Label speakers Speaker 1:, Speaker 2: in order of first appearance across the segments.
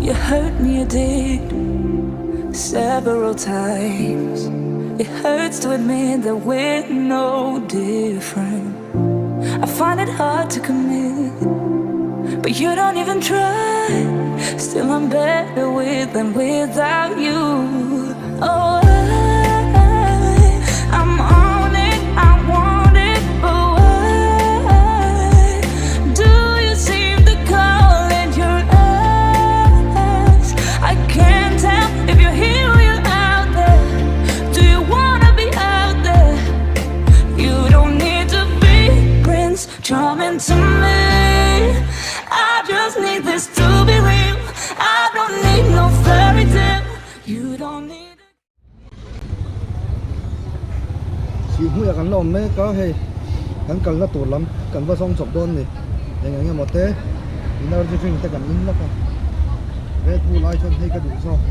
Speaker 1: You hurt me, you did several times. It hurts to admit that we're no different. I find it hard to commit, but you don't even try. Still, I'm better with than without you. Oh, I'm on it, I want it, but why do you seem to call it your ex? I can't tell if you're here or you're out there. Do you wanna be out there? You don't need to be Prince Charming to me. I just need this to be real. I don't need no fairy tale. You don't need.
Speaker 2: Sihhmuiah kan la awm mek a hei kan kalna tur lam kan va zawng chawp dawn a ni eng eng emaw te energy drink te kan in lawk a Red Bull ai chuan hei ka duh zawk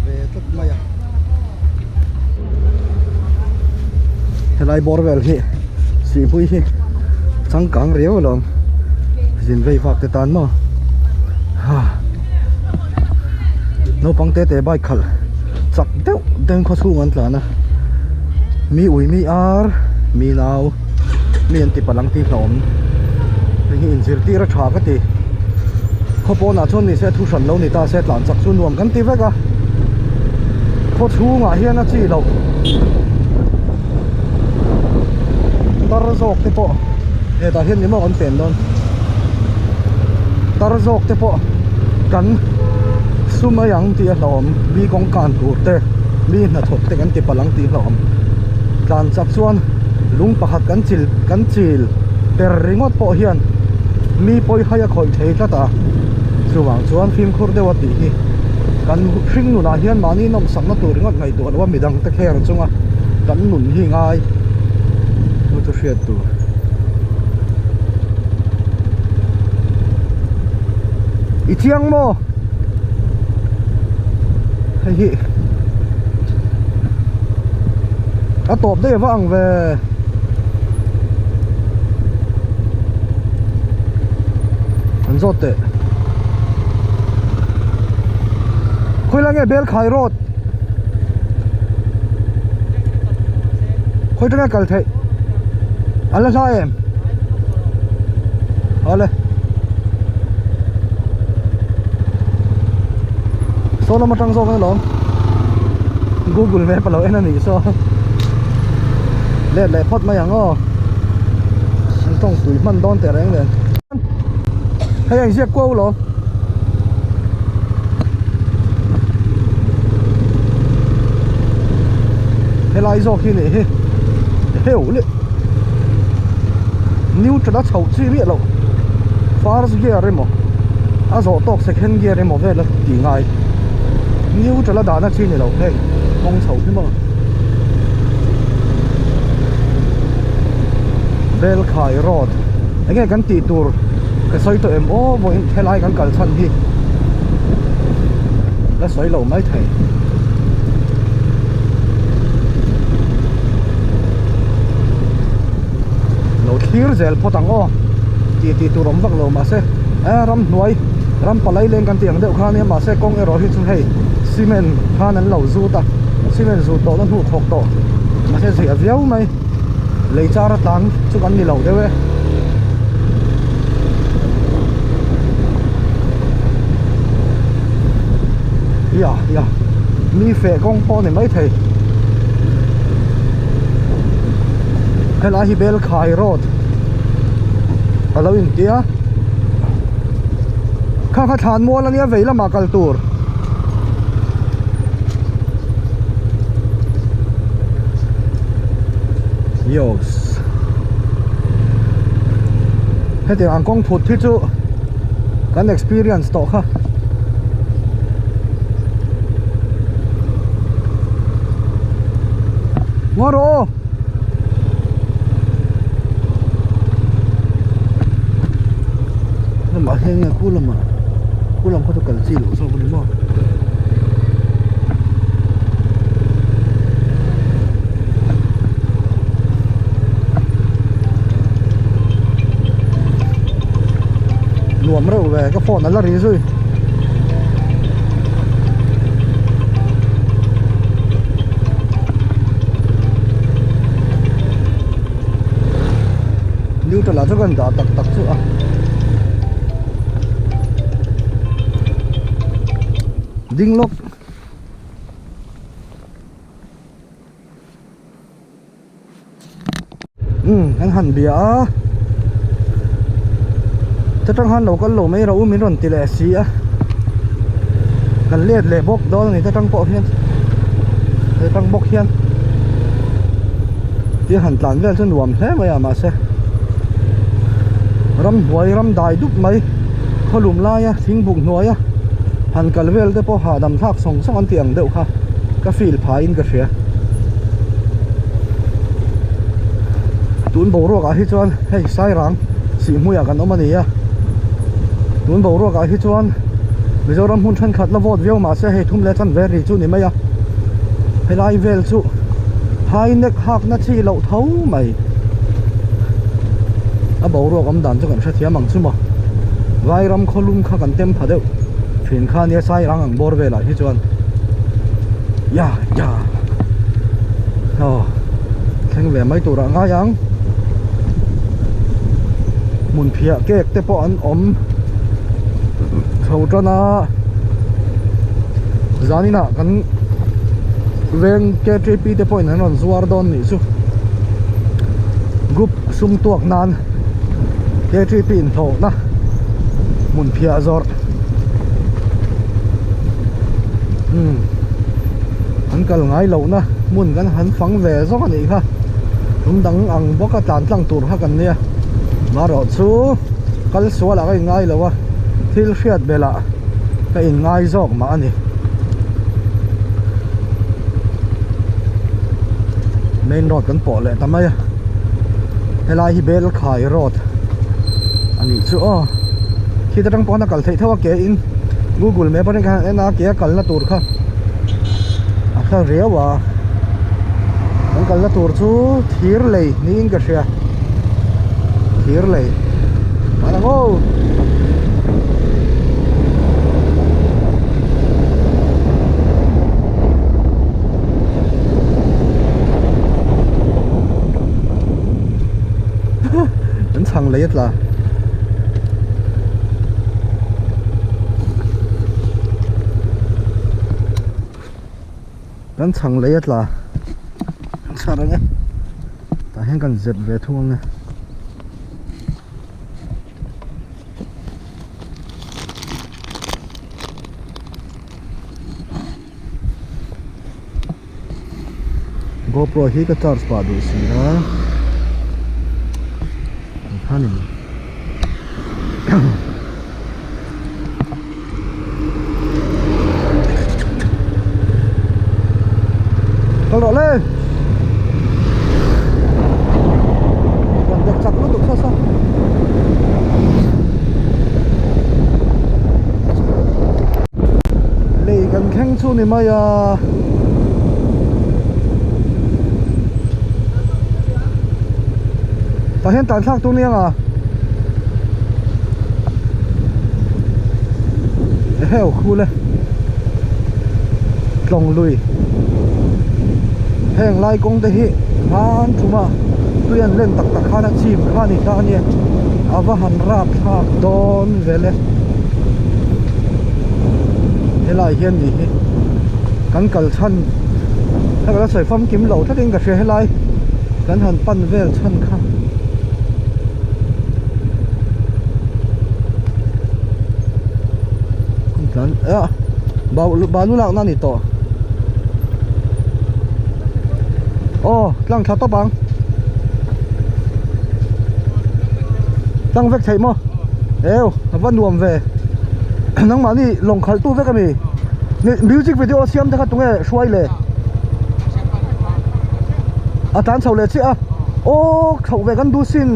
Speaker 2: ve tlat mai a helai bawr vel hi Sihhmui hi changkang riau alawm zin vei vak te tan maw ha naupang te te bike khalh chak deuh deuh in khaw chhung an tlan a mi ui mi ar mi nau mi an ti palh ang tih hlauhawm hei hi inzirtir a tha ka ti khaw pawnah chuan ni se thu hran lo ni ta se tlan chak chu nuam kan ti vek a khaw chhungah hian a chi loh tar zawk te pawh hetah hian ni maw kan pen dawn tar zawk te pawh kan su mai ang tih a hlauhawm mi kawng kan tur te mi hnathawk te kan ti palh ang tih a hlauhawm tlan chak chuan lung pakhat kan chil kan chil per ringawt pawh hian mi pawi hai a khawih thei tlat a chuvang chuan fimkhur deuh a tih hi kan hring nunah hian mahni nawmsakna tur ringawt ngaihtuah loh a midang te kher chunga kan nun hi ngai chu chu hriat tur i chiang maw hei hi a tawp daih ava ang ve an zawt teh khawilai nge bel khai road khawi tanga kal theih a la hla em awle saw lam atang zawk alawm google map a lo en a nih saw let leh phawt mai ang aw an tawng tui hman dawn teh reng nen hei a inziak kuau lo. Helai zawk hi nih hi heu le neutral a chhoh chi miah loh first gear emaw a zawh tawk second gear emaw vel a tih ngai neutral a dahna chi ni lo heng kawng chho hi maw Belkhai road enge kan tih tur ka sawi tawh em aw vawiin helai kan kal chhan hi la sawi lo mai thei lo thlir zel phawt ang aw tih tih tur awm vak lo mahse eh ramhnuai ram palai leng kan tih ang deuh kha ania mahse kawng erawh hi chu hei cement khan an lo zut a cement zut tawhna hnu thawk tawh mahse ziah viau mai. Lei char a tlan chu kan ni lo deuh e. Ya ya mi feh kawng pawh ni mai thei. Helai hi Belkhai road a lo intia. Kha kha thlan mual ania vei lamah kal tur. Yos hetiang ang kawng phut hi chu kan experience tawh kha ngaw rawh aw lamah hian nge khu lamah khu lam kha chu kal chi loh zawk a ni maw. Nuam reuh ve ka phone a la ri zui. chu kan dah tak tak chu a. Ding lawk. Umm kan han bia a ta tang khan lo kal lo mai rawh u min rawn ti leh si a kan let leh bawk dawn a ni ta tang pawh hian he tang bawk hian thil han tlan vel chu nuam hle mai a mahse ramhnuai ram dai dup mai khawlum laia thingbuk hnuaia han kal vel te pawh hahdam thlak sawng sawng an tih ang deuh kha ka feel phaiin ka hria. Tun boruak ah hi chuan hei Sairang Sihhmuiah kan awm a ni a, tun boruak ah hi chuan Mizoram hmun thenkhat la vawt viau mahse hei thum leh chanve ri chu ni mai a, helai vel chu high neck hakna chi loh tho mai a boruak awm dan chu kan hrethiam ang chu maw Vairam khawlum kha kan tem pha deuh thin kha nia Sairang ang bawr velah hi chuan. Ya ya aw thleng ve mai turah ngai ang hmun phiah cake te pawh an awm chho tan a zaninah kan veng K_T_P te pawhin an rawn zuar dawn nih chu group sum tuak nan K_T_P inhlawhna hmun phiah zawrh. Umm an kal ngai lohna hmun kan han fang ve zawk a nih kha tum dang ang bawk a tlan tlang tur kha kan nia marawh chu kal sual ah ka in ngai lo a thil hriat belh ah ka in ngai zawk mah a ni main road kan pawh leh ta mai a helai hi belkhai road a nih chu aw khi te tang pawn a kal theih tho a ke in. Google map atang khan en a ke a kalna tur kha a hla riau a kan kalna tur chu thir lei niin ka hria thir lei a lang aw. An chhang lei a tla. Kan chhang lei a tla chhar ang e tah hian kan zep ve thung ang e. GoPro hi ka charge pah duh si a khanin kal rawh le rawn dek chak lutuk sa sa. Lei kan thleng chu ni mai a. Tah hian tan thlak tur ni ang a. Eheu khu le. Tlawng lui. Heng lai kawng te hi hman thuma tui an len tak tak khan a chim kha a ni ta a nia. A va han rap thlak dawn vel e. Helai hian ni hi kan kal chhan ka la sawi famkim lo tlatin ka hria helai kan han pan vel chhan kha. Tlan ah balu lakna a ni tawh aw tlang thla tawp ang tlang vek theih maw eu a va nuam ve nangmahni lawng khalh tu vek a mi music video siam te kha tunge hruai le a tlan chho leh chiah a aw chhoh ve kan duh sin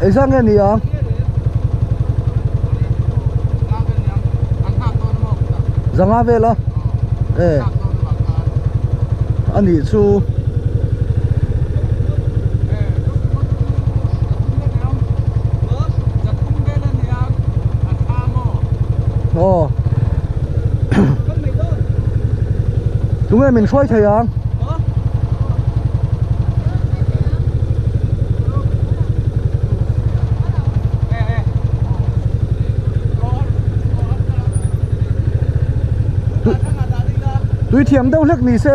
Speaker 2: engzah nge ni ang zanga vel a e a nih chu. Aw tunge min hruai thei ang. Tui thiam deuh hlek ni se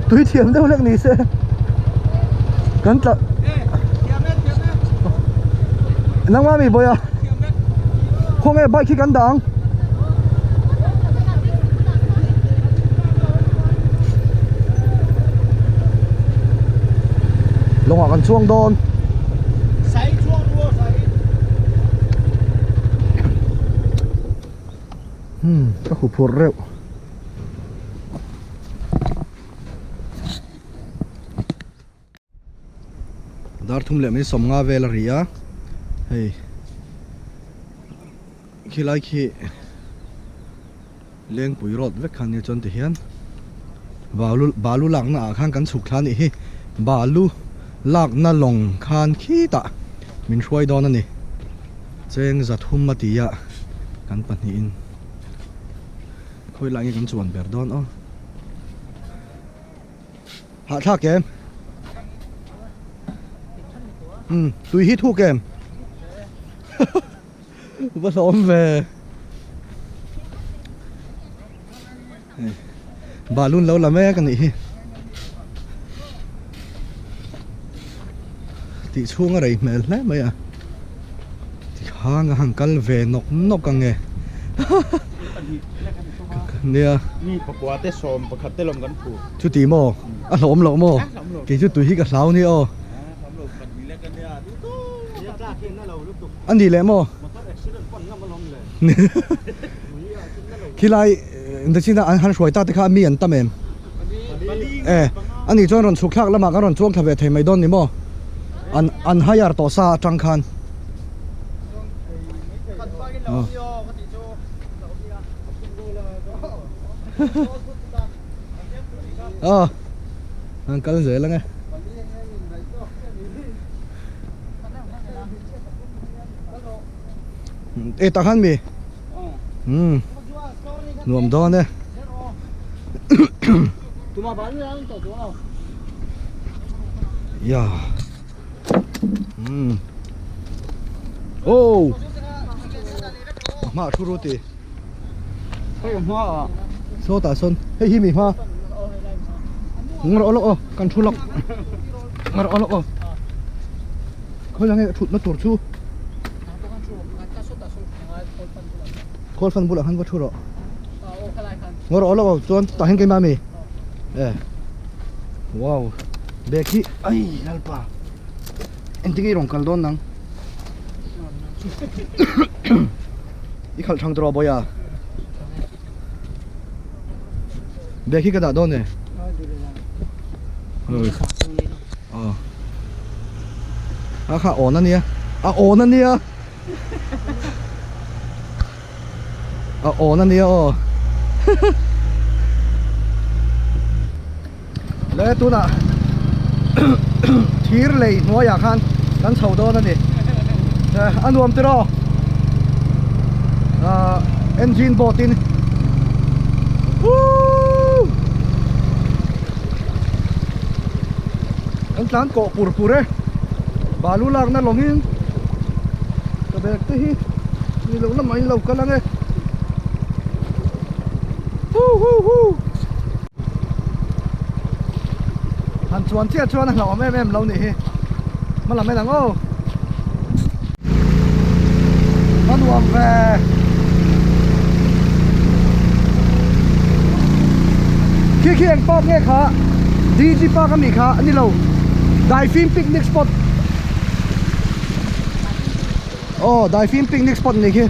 Speaker 2: tui thiam deuh hlek ni se kan tla nangma mi bawiha khawnge bike hi kan dah ang lawngah kan chuang dawn. Hmm ka hu phur reuh. Dar thum leh mai sawmnga vel a ri a hei khilai khi Lengpui road vek khan nia chuan tihian balu balu lakna ah khan kan chhuk thla a nih hi balu lakna lawng khan khitah min hruai dawn a ni cheng za thum a ti a kan pahnihin khawi lai nge kan chuan ber dawn aw hahthlak em umm tui hi thuk em. Va hlawm ve. Balloon lo la mek anih hi. Tih chhung a rei hmel hle mai a. Tikhang a han kal ve nawk nawk ange. Nia.
Speaker 3: Mi pakua te sawm pakhat te lawm kan phu.
Speaker 2: Chuti maw? A hlawm loh maw? Kei chu tui hi ka hlau nia aw. A nih leh maw? Khilai Dachina an han hruai ta te kha mi an tam em? E, a nih chuan rawn chhuk thlak lamah kan rawn chuang thla ve thei mai dawn ni maw? An an hire tawh sa atang khan. Aw, an kal zel ang e. E tak han mi um nuam dawn e ya um oh hma thu ru ti sawtah sawn hei hi mi hma ngawrh lawk aw kan thu lawk ngawrh lawk aw khawi nge thutna tur chu khawl fan bulah khan va thu rawh ngawrh lawk aw chuan tah hian keimah ami e wow bag hi ai lalpa engtin nge i rawn kal dawn nang. I khalh thang tawh bawiha bag hi ka dah dawn e aw a kha awn ania a awn ania a awn ania aw Le tunah thir lei hnuaiah khan kan chho dawn a ni a nuam tiraw ahh engine boat in woo kan tlan kawh pur pur e balu lakna lawngin ka bag te hi ni lo lamah in lo kal ang e hoo hoo hoo. Han chuan chiah chuan a hlauhawm em em lo nih hi hma lam en ang aw a nuam ve khi khi eng park nge kha DG park ami kha a ni lo Daifim picnic spot aw Daifim picnic spot a nih khi.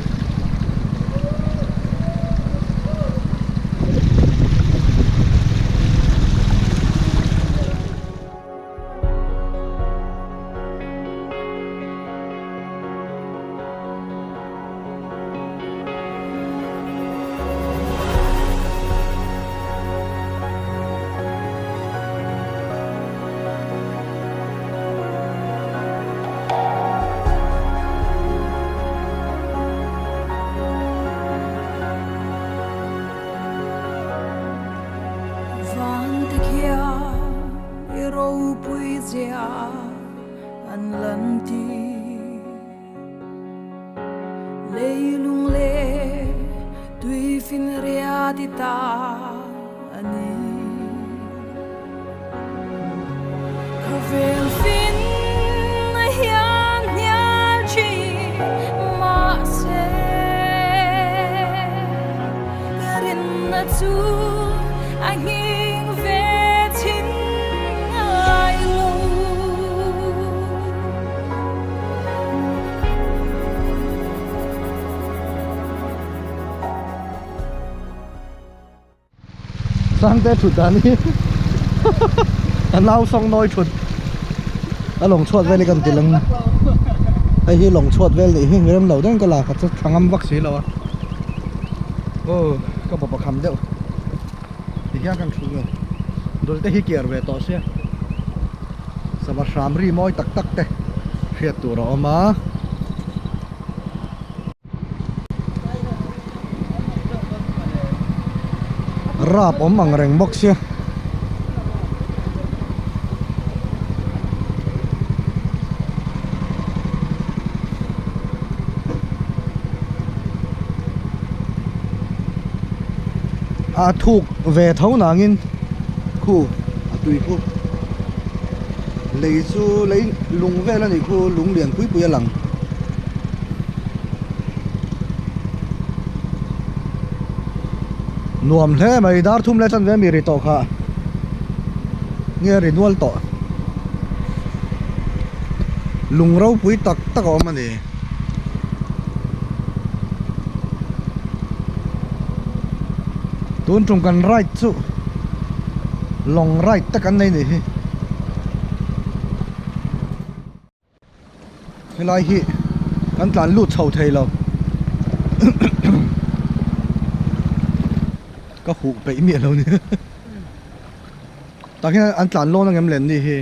Speaker 1: a ni. Khawvel fin a hian hnial thin mahse ka rinna chu a nghing ve thin ngai lo.
Speaker 2: Sangte thut dan hi a nau sawng nawi thut a lawng chhuat vel hi kan ti lang hei hi lawng chhuat vel nih hi rem lo deuhin ka la khat chu tha ngam vak si lo a aw ka bawp a kham deuh ti hian kan thu ve dul te hi kiar ve tawh sia sava hram ri mawi tak tak te hriat tur a awm a. Rap awm ang reng bawk sia. A thuk ve tho nangin khu a tui khu lei chu lei lung vel a nih khu lung lian pui pui a lang. Nuam hle mai dar thum leh chanve mi ri tawh kha nge ri nual tawh lung ropui tak tak a awm a ni. Tun tum kan ride chu lawng ride te kan nei nih hi. Helai hi kan tlan lut chho thei lo ka huh peih miah lo ni tah hian an tlan lawn angem len ni hi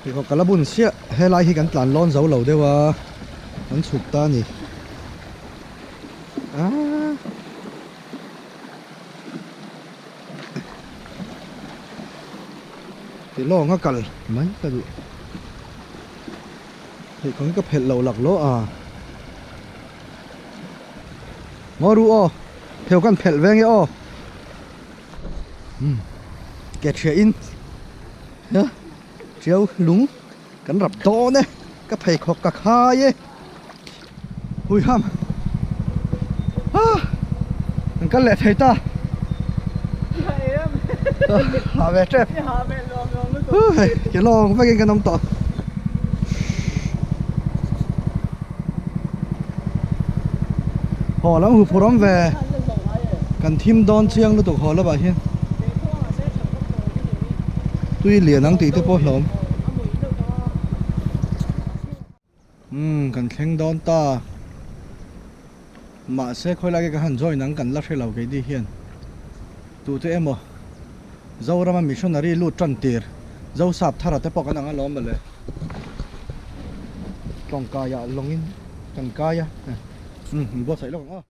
Speaker 2: pheikhawk ka la bun chiah helai hi kan tlan lawn zo lo deuh a an chhuk ta a ni aaa. Ti lawng a kal mai ka duh theih kawng hi ka phelh lo lak lawh a ngaw ru aw pheu kan phelh ve nge aw umm ke thiah in tiau lung kan rap dawn e ka pheikhawk ka khai e. Hui ham ah an kal leh thei ta ha ve tep hei ke lawng vekin kan awm tawh haw lam huphurh awm ve kan thim dawn chiang lutuk haw lamah hian tui lian ang tih te pawh hlawm. Umm kan thleng dawn ta. Mahse khawi lai ka han join ang kan la hre lo keini hian. Tute emaw Zorama missionary lut tan tir Zosap thara te pawh kan ang alawm mawle. Tlawngkaiah lawngin kan kai a. Umm in buatsaih lawk ang aw.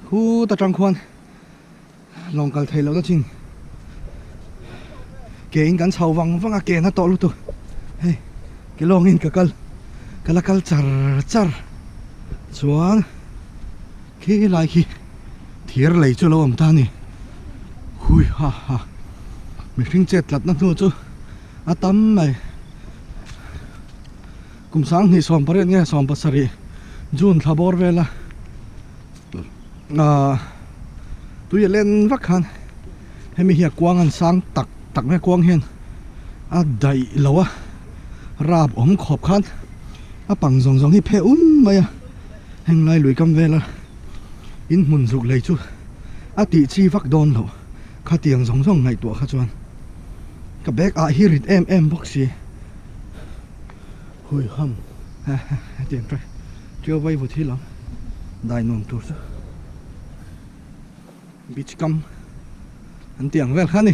Speaker 2: Khut atang khuan lawng kal theih lohna chin ke in kan chho vang vang a ke na tawh lutuk hei ke lawng in ka kal ka la kal char char chuan khi lai khi thir lei chu a lo awm ta a ni hui ha ha mihring chet tlatna hnu chu a tam mai. Kum sanghnih 18 nge 17 June thla bawr vela ahh tui a len vak khan hemi hi a kuang an sang tak tak mai a kuang hian a daih lo a rap awm khawp khan a pang zawng zawng hi pheh um mai a heng lai lui kam vela in hmun zuk lei chu a tih chi vak dawn loh khatiang zawng zawng ngaihtuah kha chuan ka bag ah hi rit em em bawk si. Hui ham hetiang te tiau vai vut hi lam dai nuam tur chu beach kam an tih ang vel kha a ni.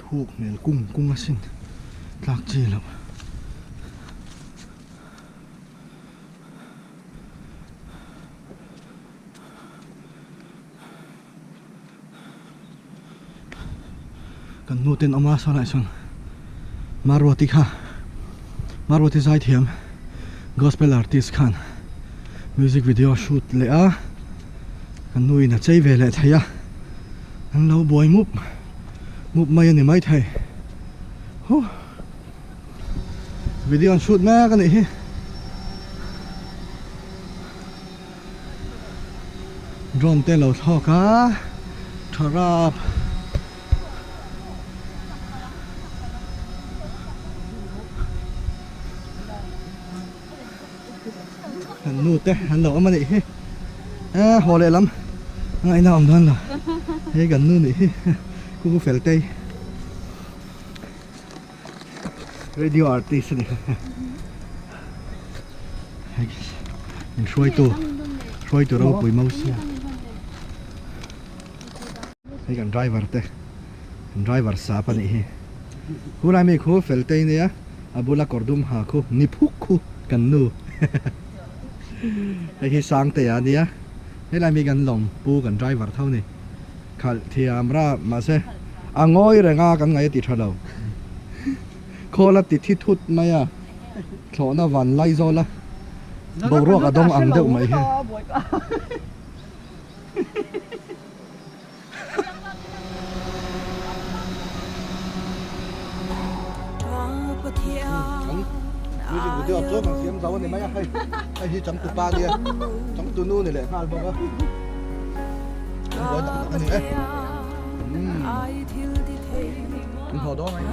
Speaker 2: Thuk hmel kung kung asin tlak chi loh. Kan nu ten awm a sawnah chuan Maruati kha Maruati zaithiam gospel artist khan music video shoot leh a kan nu in a chei ve leh thei a an lo buai mup mup mai a ni maithei huh. Video an shoot mek a nih hi. Drone te lo thlawk a tha rap. An nu te an lo awm a nih hi. E haw leh lam a ngaihna awm dawn lo. Hei kan nu nih hi Kuku Feltei. Radio artist ani in hruaitu hruaitu ropui Mosia hei kan driver te kan driver sap anih hi khu lai mi khu fel te ania a bula kawr dum ha khu ni phuk khu kan nu hei hi Sangtea ania helai mi kan lawng pu kan driver tho ni. Khalh thiam ra mahse a ngawi reng a kan ngaih a ti tha lo. Khawl a ti thi thut mai a, thlawhna van lai zawl a boruak a dawng ang deuh mai hi. Music video chu kan siam zo a ni mai a, hei hei hi changtupa nia changtunu ni leh nghal bawk a. Kan buai tak tak a ni e. Umm. Kan haw dawn mai.